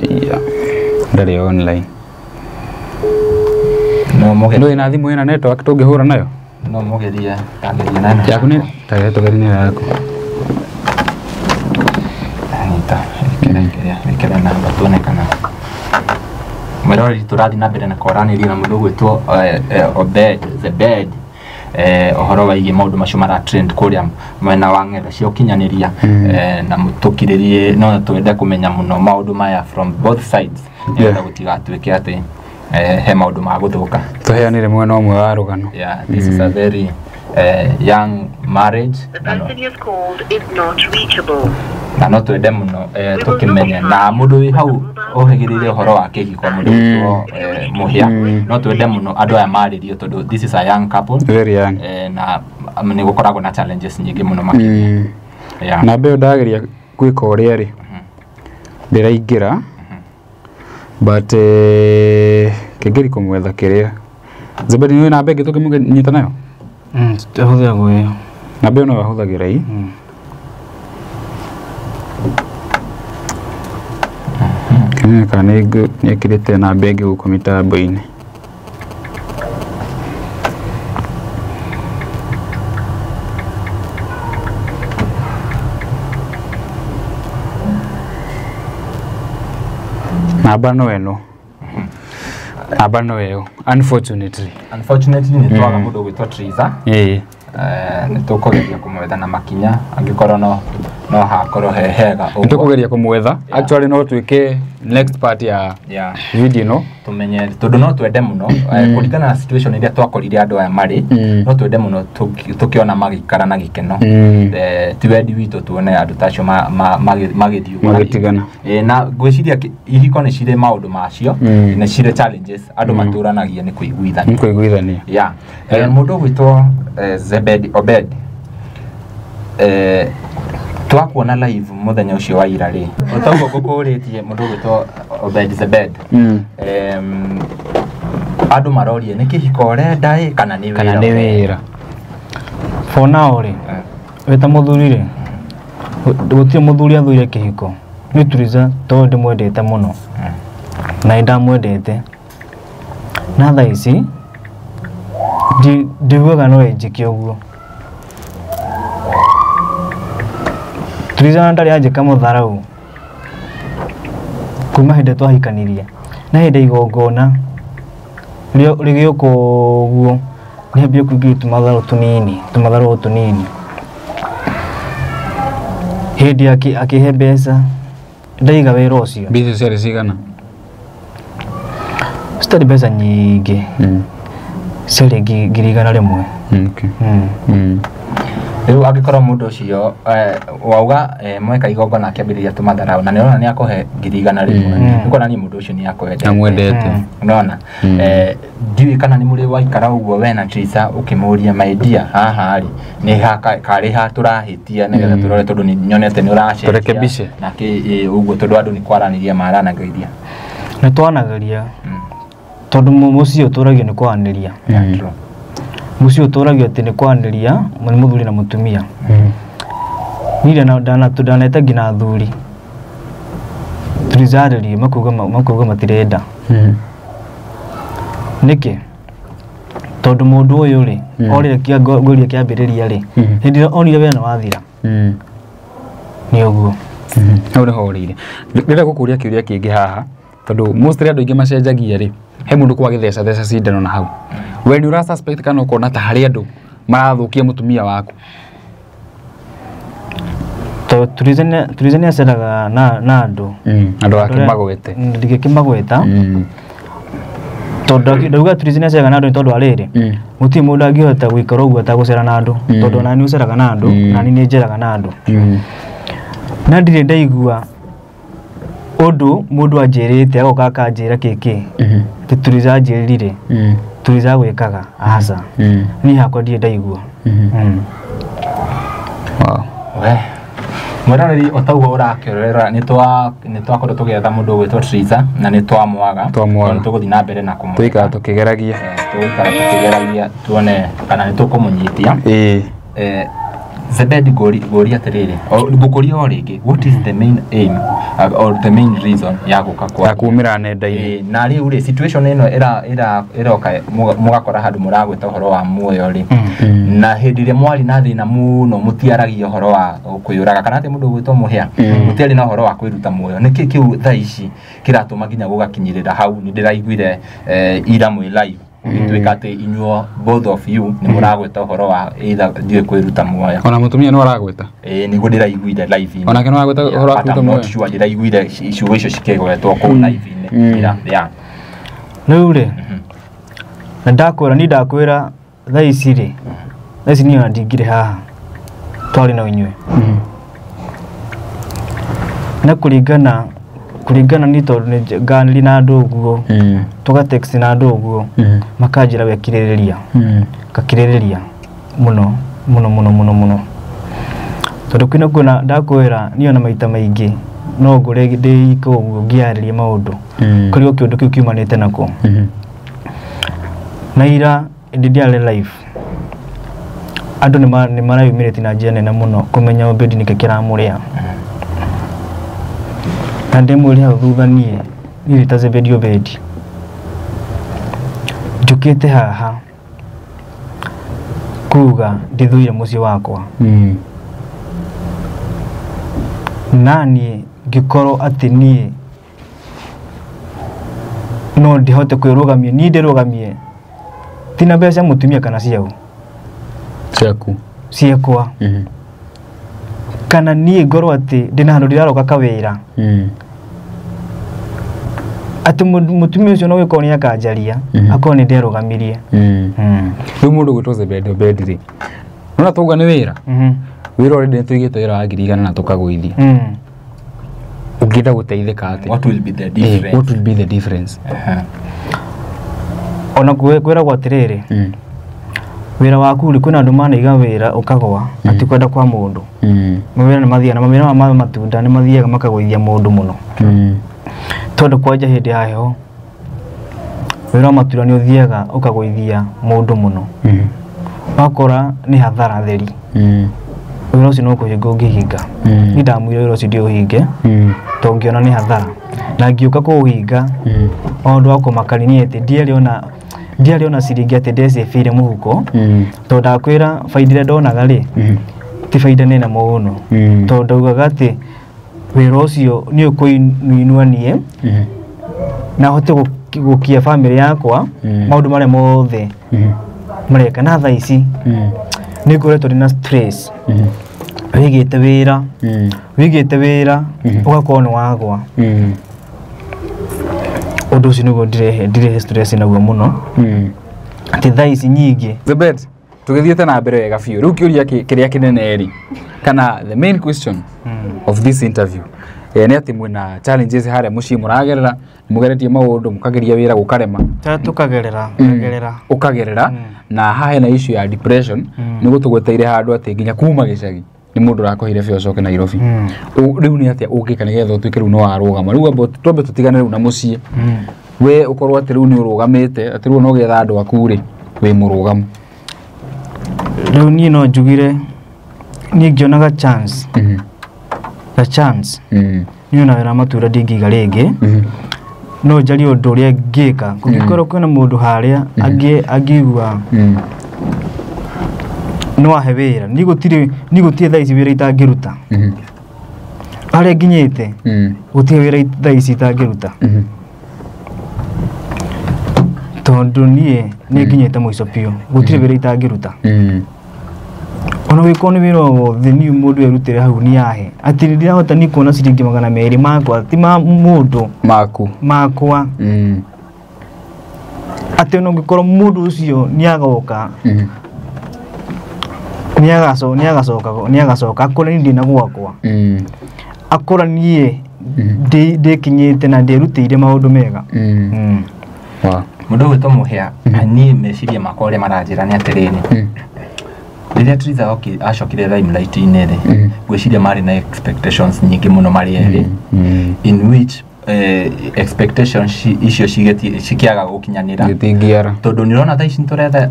Iya. Ndarĩ online. No mũgerie. Ndũĩ na thimũ ĩna network tũngĩhũra nayo? No mũgerie, ndageria na ĩno. Yaku nĩ tareke tũgerie na yaku. Nyita, ĩkĩre namba tuone kana mwĩroreri tũrathiĩ na mbere na kwaranĩria na mũndũ ũgwĩtwo Obed the Bed. Ũhoro waigie maũndũ macio mara trend kũrĩa mwena wa ng'enda cia ũkinyanĩria, na tũkirĩrie no twende kũmenya mũno maũndũ maya from both sides nĩgetha gũtigatuĩke atĩ he maũndũ ma gũthũka. Tũheanire mwena ũmwe wa rũgano. Yeah, this is a very young marriage. The person you've called is not reachable. Na no twende mũno tũkĩmenye na mũndũ wĩ hau ũhĩgĩrĩire ũhoro wa kĩhiko, mũndũ wĩtwo Mũhĩa, no twende mũno andũ aya marĩrio tondũ this is a young couple. Very young. Na nĩ gũkoragwo na challenges nyingĩ mũno makĩria. Yeah. Na mbeo ndageria gwĩka ũrĩa rĩ ndĩraingĩra, but kĩngĩri kũmwetha kĩrĩa Zebedi nĩ namba ĩngĩ tũngĩmũnyita nayo. Hũthĩragwo ĩyo. Namba ĩyo no ahũthagĩra ii. Kĩmenya kana nĩ ĩkĩrĩte namba ĩngĩ gũkũ mĩtambo-inĩ. Namba no ĩno. Namba no ĩyo. Unfortunately. Unfortunately nĩ twaga mũndũ ũgwĩtwo Triza. Ĩĩ. Nĩ tũkũgeria kũmwetha na makinya angĩkorwo no hakorwo he hega ũguo. Nĩ tũkũgeria kũmwetha. Actually no twĩke next part ya video no tumenye tondũ no twende mũno kũringana na situation ĩrĩa twakorire andũ aya marĩ, no twende mũno tũkĩona magĩikara na gĩkeno. Ti wendi witũ tuone andũ ta acio magĩthiĩ magĩtigana. Na ngwĩciria ihiko nĩ cirĩ maũndũ macio, nĩ cirĩ challenges andũ matũranagia nĩ kũiguithania. Nĩ kũiguithania. Yeah. Mũndũ ũgwĩtwo Zebedi Obed, twakuona live mũthenya ũcio wa ira rĩ, ũtaugo ngũkũrĩtie mũndũ ũgwĩtwo Obed Zebed, andũ marorie nĩ kĩhiko ũrenda ĩ kana nĩ wĩra? Kana nĩ wĩra. For now rĩ, wĩ ta mũthuri rĩ, gũtirĩ mũthuri athũire kĩhiko. Nĩ Triza tondũ ndĩmwendete mũno na nĩ ndamwendete, na thaa ici ndiguaga no ĩnjĩke ũguo. Triza ndarĩ anjĩka mũtharau kuma hĩndĩ twahikanirie, na hĩndĩ igongona rĩgĩũka ũguo nĩ ambia kũingĩria tũmatharũ tũnini, tũmatharũ tũnini. Hĩndĩ akĩhe mbeca ndaiga wĩra ũcio. Mbeca ciarĩ cigana? Citarĩ mbeca nyingĩ, ciarĩ 100,000. Okay. Rĩu angĩkorwo mũndũ ũcio wauga mweka igongona akĩambĩrĩria tũmatharau na nĩũrona nĩakũhe 100,000, nĩ kuonania mũndũ ũcio nĩakwendete. Amwendete. Ũrona? Ndiũĩ kana nĩ mũrĩ waikara ũguo we na Triza ũkĩmũria my dear, haha rĩ nĩ karĩ ha tũrahĩtia nĩgetha tũrore tondũ nĩ nyonete nĩ ũracenjia. Tũrekebishe. Na kĩ ũguo tondũ andũ nĩ kwaranĩria maranagĩria. Nĩ twanagĩria tondũ mũciĩ ũtũragio nĩ kwaranĩria. Mũciĩ ũtũragio atĩ nĩ kwaranĩria nĩ mũthuri na mũtumia. Niĩ ndaneta nginya athuri Triza arĩrie makuga matirenda. Nĩkĩ? Tondũ mũndũ ũyũ rĩ orire ngũria kĩambĩrĩria rĩ, hĩndĩ ĩrĩa onire wĩra nĩ wathira nĩ ũguo. Hau nĩho ũrĩire. Ndĩrenda gũkũria kĩũria kĩngĩ haha tondũ mostly andũ aingĩ macenjagia rĩ, he mũndũ kwa gĩtheca theca cindano na hau. We nĩ ũra suspect kana ũkona ta harĩ andũ marathũkia mũtumia waku? Tondũ Triza nĩ aceraga na andũ. Andũ ake magwete. Ndingĩkĩmagweta. Tondũ ndauga Triza nĩ aceraga na andũ nĩ tondũ wa rĩrĩ, gũtirĩ mũndũ angĩhota gũikara ũguo atagũcera na andũ, tondũ ona niĩ ũceraga na andũ, na niĩ nĩ njeraga na andũ. Na ndirĩ ndaigua ũndũ mũndũ anjĩrĩte agoka akanjĩra kĩkĩ, atĩ Triza anjĩrire, Triza gwĩkaga aca. Niĩ hakwa ndirĩ ndaigua. Wow. We mwĩroreri o taguo ũrakĩrorera nĩ twakorwo tũgĩetha mũndũ ũgwĩtwo Triza na nĩ twamwaga. Twamwaga. Nĩ tũgũthiĩ na mbere na kũmwetha. Tũikara tũkĩgeragia. Tũgũikara tũkĩgeragia tuone kana nĩ tũkũmũnyitia. Ĩĩ. Zebedi ngũria atĩrĩrĩ, ngũkũria o rĩngĩ, what is the main aim or the main reason ya gũka kwa ya kumĩra nenda-inĩ? Na rĩu rĩ situation ĩno ĩroka mũgakora handũ mũragwĩta ũhoro wa muoyo rĩ, na hĩndĩ ĩrĩa mwarĩ na thĩna mũno mũtiaragia ũhoro wa kwĩyũraga kana atĩ mũndũ ũgwĩtwo Mũhĩa mũtiarĩ na ũhoro wa kwĩruta muoyo, nĩkĩ kĩu thaa ici kĩratũma nginya gũgakinyĩrĩra hau? Nĩ ndĩraiguire ira mwĩ live Gũgĩtuĩka atĩ inyuo both of you nĩ mũragweta ũhoro wa either ndiũĩ kwĩruta muoyo. Ona mũtumia no aragweta. Ĩĩ, nĩguo ndĩraiguire live-inĩ. Onake no aragweta ũhoro wa But I'm kwĩruta not muoyo. sure, ndĩraiguire ciugo icio cikĩgwetwo kũu live-inĩ. Yeah, yeah. Rĩu rĩ, na ndakwĩra, niĩ ndakwĩra thaa ici rĩ, thaa ici niĩ ona ndingĩrĩ haha twarĩ na inyuĩ. Na kũringana niĩ tondũ nĩ nganĩria na andũ ũguo, tũga text na andũ ũguo, makanjĩra we kirĩrĩria, ngakirĩrĩria mũno mũno mũno mũno mũno, tondũ kwĩna kuona ndakwĩra niĩ ona maita maingĩ no ngũre ndĩ ika ũguo ngĩarĩria maũndũ kũrĩ o kĩũndũ kĩu kiumanĩte nako. Na ira hĩndĩ ndĩarĩ live, andũ nĩ marayumĩrĩtie na njĩra nene mũno kũmenya Obedi nĩkĩ kĩramũrĩa, na ndĩmwĩre hau thutha niĩ niĩ ta Zebedi Obedi njũkĩte haha kuga ndĩthũire mũciĩ wakwa, na niĩ ngĩkorwo atĩ niĩ no ndĩhote kwĩrũgamia, niĩ ndĩrũgamie ti na mbeca mũtumia kana ciau. Ciaku. Ciakwa, kana niĩ ngorwo atĩ ndĩna handũ ndĩraroka kawĩra, atĩ mũtumia ũcio no gĩkorwo nĩ akanjaria, akorwo nĩ nderũgamirie. Rĩu mũndũ gwĩtwo Zebedi Obedi rĩ, nona twauga nĩ wĩra, wĩra already nĩ tũigĩte wĩra wa 100,000 na tũkagũithia, ũngĩenda gũteithĩka atĩa? What will be the difference? What will be the difference? Ona kwĩragwo atĩrĩrĩ, wĩra waku rĩ, kwĩna andũ manaiga wĩra ũkagwa na ti kwenda kwa mũndũ. Mawĩra nĩ mathiaga na mawĩra ma matunda nĩ mathiaga makagũithia mũndũ mũno, tondũ kwanja hĩndĩ ya heho wĩra wa matunda nĩ ũthiaga ũkagũithia mũndũ mũno, wakora nĩ hathara theri. Wĩra ũcio no kũhinga ũngĩhinga. Niĩ ndamwĩra wĩra ũcio ndiũhinge, tondũ ngĩona nĩ hathara, na ngĩũka kũũhinga, o ũndũ wa kũmakania nĩ atĩ ndiarĩ ona ciringi atĩ ndecĩbĩire mũhuko, tondũ ndakwĩra baida ĩrĩa ndonaga rĩ, ti baida nene mũno, tondũ ndaugaga atĩ wĩra ũcio nĩ ũkũinua niĩ na hote gũkia bamĩrĩ yakwa, maũndũ marĩa mothe mareka. Na thaa ici nĩ ngoretwo ndĩna stress, wĩigĩte wĩra, wĩigĩte wĩra ũgakorwo nĩ wagwa. Ũndũ ũcio nĩguo ndirehe stress naguo mũno, atĩ thaa ici nyingĩ. Zebed, tũgĩthiĩte na mbere wega biũ. Rĩu kĩũria kĩrĩa kĩnene rĩ, kana the main question of this interview, nĩ atĩ mwĩna challenges harĩa mũciĩ mũragerera, mũgeretie maũndũ, mũkageria wĩra gũkarema. Tũkagerera kagerera. Ũkagerera na haha hena issue ya depression, nĩ gũtũgweteire handũ atĩ nginya kuma gĩcagi nĩ mũndũ ũrakũheire bĩa ũcoke Nairobi. Rĩu nĩ atĩa ũngĩka nĩgetha ũtuĩke rĩu nĩ warũgama? Rĩu amba twambe tũtigane rĩu na mũciĩ, we ũkorwo atĩ rĩu nĩ ũrũgamĩte, atĩ rĩu no getha andũ aku rĩ, wĩ mũrũgamu. Rĩu niĩ no njugire niĩ ngĩonaga chance, the chance, niĩ ona wĩra wa matunda ndingĩiga rĩngĩ, no njarie ũndũ ũrĩa ngĩka kũngĩkorwo kwĩna mũndũ harĩa angĩigua no ahe wĩra. Niĩ gũtirĩ thaa ici wĩra itangĩruta harĩa nginyĩte, gũtirĩ wĩra thaa ici itangĩruta, tondũ niĩ nĩ nginyĩte mũico biũ, gũtirĩ wĩra itangĩruta. Ona wĩkorwo nĩ wĩra o wothe niĩ mũndũ erutĩre hau nĩ ahe, atĩ nĩ ndĩrahota niĩ kuona ciringi 200 makwa, ti ma mũndũ. Maku. Makwa, atĩ ona ũngĩkorwo mũndũ ũcio nĩ agoka, nĩ agacoka akore niĩ ndĩna gwakwa, akora niĩ ndĩkinyĩte na ndĩrutĩire maũndũ mega. Wow. Mũndũ ũgwĩtwo Mũhĩa, niĩ meciria makwa ũrĩa maranjĩra nĩ atĩrĩrĩ, rĩrĩa Triza acokire limelight-inĩ rĩ, ngwĩciria marĩ na expectations nyingĩ mũno marĩ erĩ, in which expectations icio cikĩaga gũkinyanĩra. Gĩtingĩara. Tondũ nĩ ũrona thaa ici nĩtũretha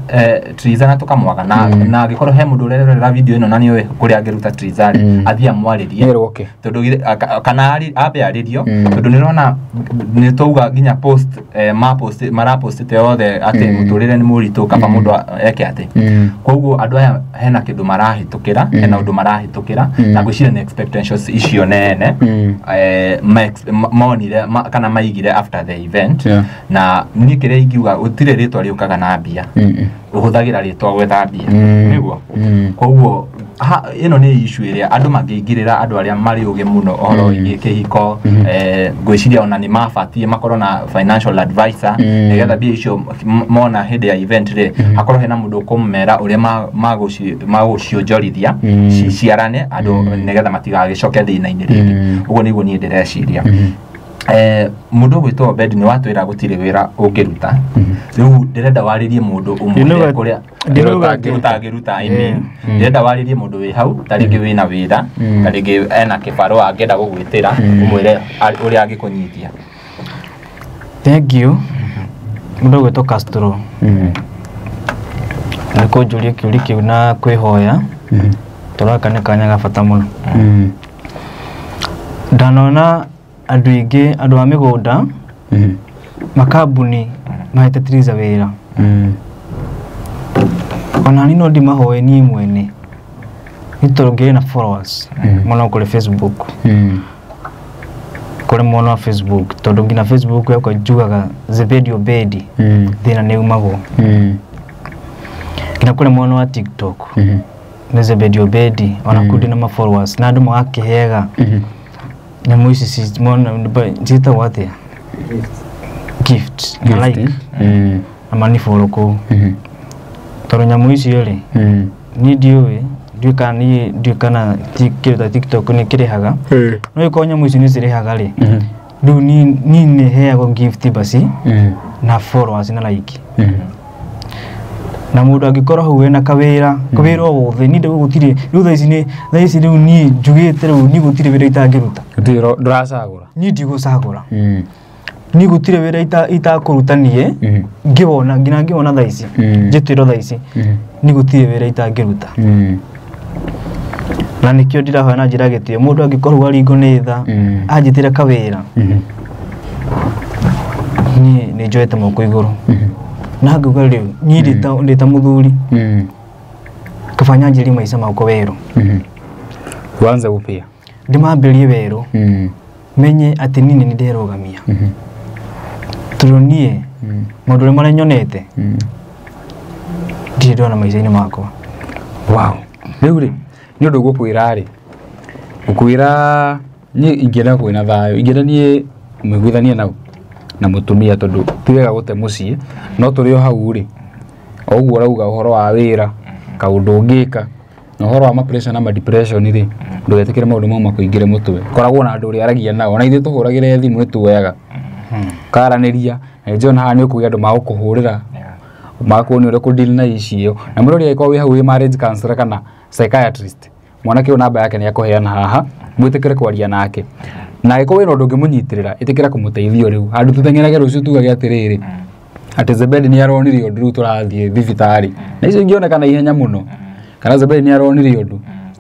Triza na tũkamwaga na na angĩkorwo he mũndũ ũrerorera video ĩno na nĩoĩ kũrĩa angĩruta Triza rĩ, athiĩ amwarĩrie. Nĩerwo Tondũ kana ambe arĩrio, tondũ nĩ ũrona nĩ twauga nginya post ma post marapostĩte othe atĩ mũtũrĩre nĩ mũritũ, kaba mũndũ eke atĩ. Koguo andũ aya hena kĩndũ marahĩtũkĩra, hena ũndũ marahĩtũkĩra, na ngwĩciria nĩ expectations icio nene monire. monire kana maigire after the event. Na niĩ kĩrĩa ingiuga gũtirĩ rĩtwa rĩũkaga na mbia, ũhũthagĩra rĩtwa gwetha mbia, nĩguo. Koguo ĩno nĩ issue ĩrĩa andũ mangĩingĩrĩra, andũ arĩa marĩ ũgĩ mũno ũhoro wĩgiĩ kĩhiko, ngwĩciria ona nĩ mabatiĩ makorwo na financial advisor, nĩgetha mbia icio mona hĩndĩ ya event rĩ, hakorwo hena mũndũ ũkũmera ũrĩa magũcionjorithia ciciarane andũ, nĩgetha matigagĩcoke thĩna-inĩ rĩngĩ. Ũguo nĩguo niĩ ndĩreciria. Mũndũ ũgwĩtwo Obed, nĩ watwĩra gũtirĩ wĩra ũngĩruta. Rĩu ndĩrenda warĩrie mũndũ ũmwe kũrĩa ũtangĩruta, I mean, ndĩrenda warĩrie mũndũ wĩ hau, ta rĩngĩ wĩna wĩra, ta rĩngĩ ena kĩbarũa angĩenda gũgwĩtĩra, ũmwĩre ũrĩa angĩkũnyitia. Thank you. Mũndũ ũgwĩtwo Castro nĩ kũnjũria kĩũria kĩu na kwĩhoya, tondũ gaka nĩ kanya ga bata mũno. Ndanona andũ aingĩ, andũ a mĩgũnda, makambuni mahete Triza wĩra, ona niĩ no ndimahoe niĩ mwene, nĩ tondũ ngĩrĩ na followers mũno kũrĩ Facebook, kũrĩ mwena wa Facebook, tondũ nginya Facebook yakwa njugaga Zebedi Obedi, thĩna nĩ umagwo, nginya kũrĩ mwena wa TikTok nĩ Zebedi Obedi, ona kũu ndĩna ma followers na andũ magakĩheaga nyamũ ici ciĩtagwo atĩa, gift na like na manifollow kũu, tondũ nyamũ icio rĩ, niĩ ndiũĩ, ndiũĩ kana niĩ ndiũĩ kana kĩndũ ta TikTok nĩ kĩrĩhaga, no ĩkorwo nyamũ ici nĩ cirĩhaga rĩ, rĩu niĩ nĩ heagwo gift basi na followers na like. Na mũndũ angĩkorwo hau wĩna kawĩra, kawĩra o wothe, niĩ gũtirĩ rĩu thaa ici, nĩ thaa ici rĩu niĩ njugĩte rĩu niĩ gũtirĩ wĩra itangĩruta. Ndũracagũra. Niĩ ndigũcagũra, niĩ gũtirĩ wĩra itakũruta niĩ ngĩwona, nginya ngĩwona thaa ici njĩtĩrwo thaa ici, niĩ gũtirĩ wĩra itangĩruta. Na nĩkĩo ndĩrahoya na njĩra ya gĩtĩo, mũndũ angĩkorwo aringwo nĩ tha anjĩtĩre kawĩra, niĩ nĩ njoete moko igũrũ na ngauga rĩu niĩ ndĩ ta mũthuri, kaba nyanjĩrie maica makwa werũ. Uanze upya. Ndĩmambĩrie werũ, menye atĩ niĩ nĩ nderũgamia, tondũ niĩ maũndũ marĩa marĩa nyonete ndirĩ ndona maica-inĩ makwa. Wow. Rĩu rĩ, nĩ ũndũ ngũkwĩra rĩ, ngũkwĩra niĩ ingĩenda kwĩna thayũ, ingĩenda niĩ mũiguithanie na mũtumia, tondũ ti wega gũte mũciĩ, no tũrĩ o hau rĩ, o ũguo ũrauga ũhoro wa wĩra, kaũndũ ũngĩka, na ũhoro wa ma pressure na ma depression rĩ, ndũgetĩkĩre maũndũ mau makũingĩre mũtwe. Koragwo na andũ ũrĩa aragia nao, ona ithuĩ tũhũragĩre thimũ nĩ tuoyaga, ũkaranĩria, na nĩ njũĩ haha nĩ ũkũgĩa andũ magũkũhũrĩra, makuonia ũrĩa ũkũ-deal na issue ĩyo. Na mũrori angĩkorwo wĩ hau wĩ marriage counselor kana psychiatrist, mwanake ũyũ namba yake nĩ akũheana haha, mwĩtĩkĩre kwaria nake. Na angĩkorwo wĩna ũndũ ũngĩmũnyitĩrĩra, ĩtĩkĩra kũmũteithia rĩu. Handũ tũteng'erage rũciũ tugage atĩrĩrĩ, atĩ Zebedi nĩ aronire ũndũ, rĩu tũrathiĩ thibitarĩ. Na icio ingĩoneka na ihenya mũno. Kana Zebedi nĩ aronire ũndũ,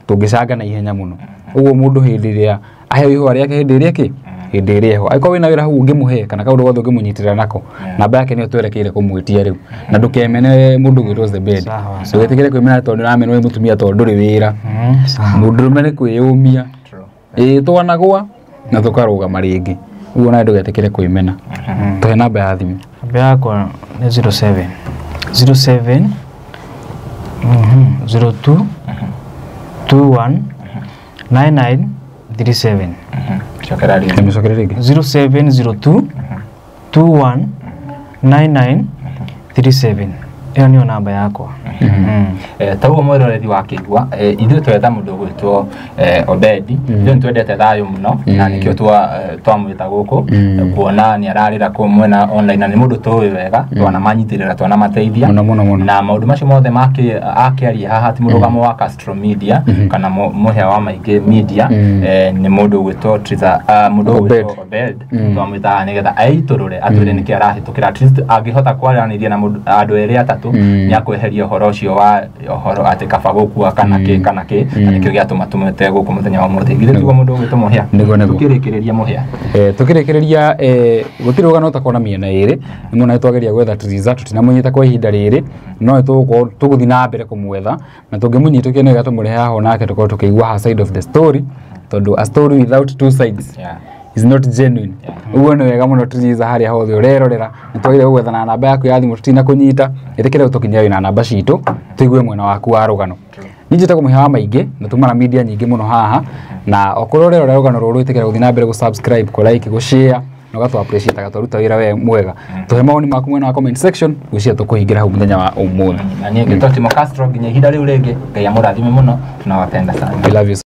tũngĩcanga na ihenya mũno. Ũguo mũndũ hĩndĩ ĩrĩa aheo ihũa rĩake hĩndĩ ĩrĩa kĩ? Hĩndĩ ĩrĩa ĩho. Angĩkorwo wĩna wĩra hau ũngĩmũhe kana kaũndũ gothe ũngĩmũnyitĩrĩra nako, namba yake nĩyo twerekeire kũmwĩtia rĩu. Na ndũkemene mũndũ ũgwĩtwo Zebedi. Ndũgetĩkĩre kwĩmena tondũ nĩũramenwo nĩ mũtumia tondũ ndũrĩ wĩra. Mũndũrũme nĩ kwĩyũmia. Ĩĩ twanagwa na tũkarũgama rĩngĩ. Ũguo nawe ndũgetĩkĩre kwĩmena. Tũhe namba ya thimũ. Namba yakwa nĩ 07 07 02 21 99 37. Cokera rĩngĩ. Mĩcokere rĩngĩ. 0702 21 99 37. Ĩyo nĩyo namba yakwa. Taguo mwĩroreri wa kĩigua, ithuĩ twetha mũndũ ũgwĩtwo Obedi, ithuĩ nĩ twendete thayũ mũno, na nĩkĩo twamwĩta gũkũ, kuona nĩ ararĩra kũu mwena online, na nĩ mũndũ tũĩ wega, twanamanyitĩrĩra, twanamateithia Mũno mũno mũno. Na maũndũ macio mothe akĩaria haha ti mũrũgamo wa Castro Media kana mũhĩa wa maingĩ media, nĩ mũndũ ũgwĩtwo Triza, mũndũ ũgwĩtwo Obed, twamwĩta haha nĩgetha eitũrũre, atwĩre nĩkĩ arahĩtũkĩra. At least angĩhota kwaranĩria na mũndũ andũ erĩ atatũ, nĩ akweheria ũhoro ũcio wa ũhoro atĩ kaba gũkua kana kĩ kana kĩ, na nĩkĩo gĩatũma tũmwĩte gũkũ mũthenya wa ũmũthĩ. Githĩ tiguo mũndũ ũgwĩtwo Mũhĩa? Nĩguo, nĩguo. Tũkĩrĩkĩrĩria Mũhĩa. Tũkĩrĩkĩrĩria, gũtirĩ rũgano ũtakorwo na mĩena ĩrĩ, nĩ muona twageria gwetha Triza, tũtinamũnyita kwa ihinda rĩrĩ, no nĩ tũgũthiĩ na mbere kũmwetha, na tũngĩmũnyitũkia nĩ wega tũmũrehe haha onake tũkorwo tũkĩigua her side of the story, tondũ a story without two sides is not genuine. Ũguo nĩ wega mũno tũnyiza harĩa hothe ũrerorera nĩ twagĩrĩire gũgwetha na namba yaku ya thimũ tũtina kũnyita ĩtĩkĩre gũtũkinyĩra wĩna namba citũ tũigue mwena waku wa rũgano. Niĩ njĩtagwo Mũhĩa wa Maingĩ na tumana media nyingĩ mũno haha na okorwo ũrerorera rũgano rũrũ ĩtĩkĩra gũthiĩ na mbere gũ subscribe, kũ like, gũ share na ũgatũ appreciate twaruta wĩra we mwega. Tũhe mawoni maku mwena wa comment section gwĩciria tũkũhingĩra hau mũthenya wa ũmũthĩ. Na niĩ ngĩtwo Timo Castro nginya ihinda rĩu rĩngĩ Ngai amũrathime mũno tunawapenda sana. We love you.